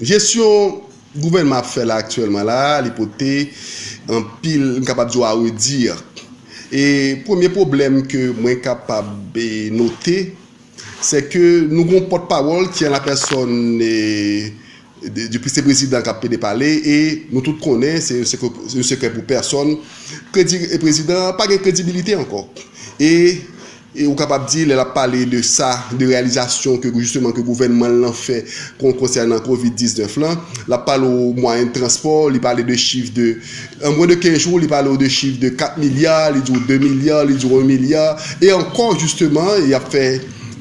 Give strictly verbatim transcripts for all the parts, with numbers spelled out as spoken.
Jesyon gouvènman ap fè la aktyèlman la, li pote anpil, m kapab di w, a redire. E premye pwoblèm ke mwen kapab e, note, se ke nou gen yon pòtpawòl ki an la pèsòn e, de, de, se prezidan k ap plede pale e nou tout konnen, se yon sekrè, se yon sekrè pou pèsòn, kredi, e prezidan an pa gen kredibilite ankò. E e ou kapab di, lè l ap pale de sa, de reyalizasyon ke, jisteman, ke gouvènman l lan fè kon, konsènan kovid diznèf lan, l ap pale w mwayen de transpò, li pale de chif de, an mwen de kenz jou, li pale w de chif de kat milya, li di w de milya, li di w en milya, e ankò, jisteman, y ap fè,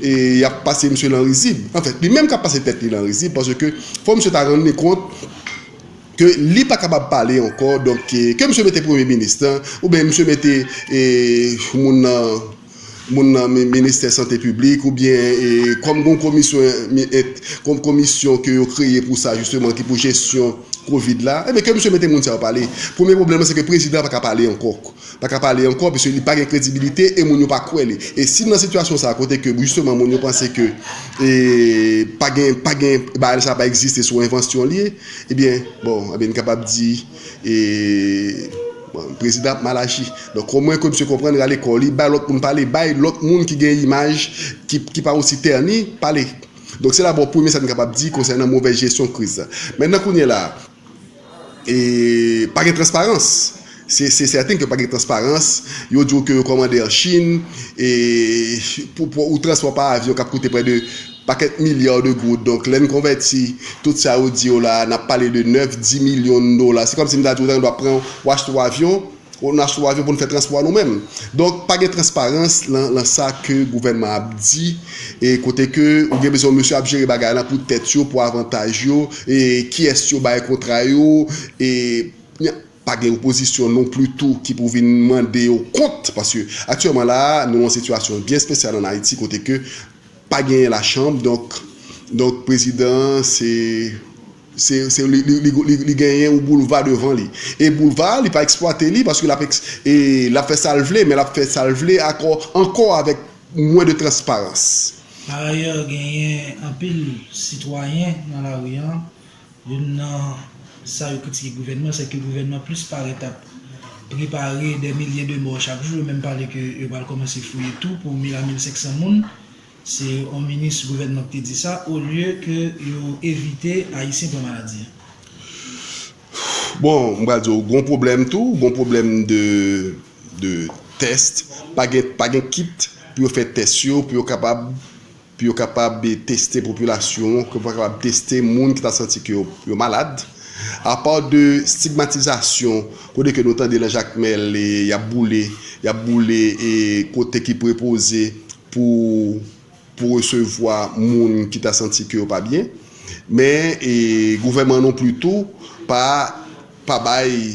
e y ap pase misye lan rizib. Anfèt, li menm k ap pase tèt li lan rizib, paske fò misye ta rann li kont ke li pa kapab pale ankò, donk, ke, ke misye mete premye minis lan, oubyen misye mete e, moun nan moun nan mi- ministè sante piblik oubyen e, kòm gon komisyon mi- et- kòm komisyon ke yo kreye pou sa jisteman ki pou jesyon kovid la, ebyen ke misye mete moun sa yo pale. Premye pwoblèm nan se ke prezidan pa ka pale ankò. Pa ka pale ankò piske li pa gen kredibilite e moun yo pa kwè li. E si nan sitiyasyon sa kote ke jisteman moun yo panse ke e, pa gen pa gen bagay sa pa egziste, se yon envansyon li ye, ebyen bon, ebyen n kapab di e, bon, prezidan ap mal aji. Donk, omwen ke misye konprann, rale kò li, bay lòt moun pale, bay lòt moun ki gen imaj ki, ki pa osi tèni pale. Donk, se dabò premye sa n kapab di konsènan movèz jesyon kriz la. Mentnan, kounye a la, e, pa gen transparans. Se, se sèten ke pa gen transparans. Yo di w ke yo kòmande an Chin, e, pou, pou ou transpò pa avyon k ap koute prè de pakèt milya de goud. Donk, lè n konvèti tout sa yo di yo la, n ap pale de nèf, dis milyon dola. Se kòmsi m ta di w, tande w ap pran, w achte w avyon, ou n achte w avyon pou n fè transpò a nou menm. Donk, pa gen transparans lan, lan sa ke gouvènman ap di, e kote ke ou gen bezwen yon mesye ap jere bagay lan pou tèt yo, pou avantaj yo, e kiyès yo bay kontra yo, e pa gen opozisyon non pli tou ki pou vin mande yo kont, paske aktyèlman la, nou nan yon sitiyasyon byen espesyal ann Ayiti, kote ke pa genyen lachanm, donk, donk prezidan an, se, se, se li, li, li, li, li genyen yon boulva devan li. E boulva a, li pa eksplwate li, paske l ap eks- e l ap fè sa l vle, men l ap fè sa l vle akò, ankò avèk mwen de transparans. Parayè, genyen anpil sitwayen nan lari an. Youn nan sa yo kritike gouvènman, se ke gouvènman plis parèt ap prepare dè milye de mò chak jou, yo menm pale ke yo pral kòmanse fouye tou pou mil a mil senk san moun. Se yon minis gouvènman ki te di sa, olye ke yo evite Ayisyen pran maladi an. Bon, m pral di w, gon pwoblèm tou, gon pwoblèm de, de tès. Pa gen, pa gen kit pou yo fè tès yo, pou yo kapab, pou yo kapab teste popilasyon an, pou yo kapab teste moun ki ta santi ke yo, yo malad. Apa de stigmatizasyon, kote ke nou tande lan Jakmèl, e, y ap boule, y ap boule e kote ki prepoze pou, pou resevwa moun ki ta santi ke yo pa byen. Men e, gouvènman non pli tou pa, pa bay,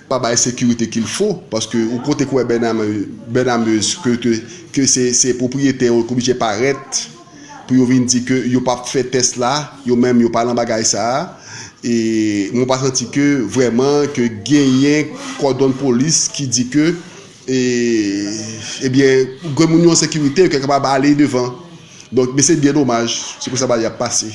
pa bay sekirite qu'il faut, paske ou kote k wè Bername, Bernamez, ke, ke, ke se, se pwopriyetè yo k oblije parèt pou yo vin di ke yo p ap fè tès la, yo menm yo pa lan bagay sa a. E mwen pa santi ke vrèman ke genyen kòdon polis ki di ke e, ebyen, gen moun yo an sekirite, yo kapab ale devan. Donk, men se byen domaj, se konsa bagay ap pase.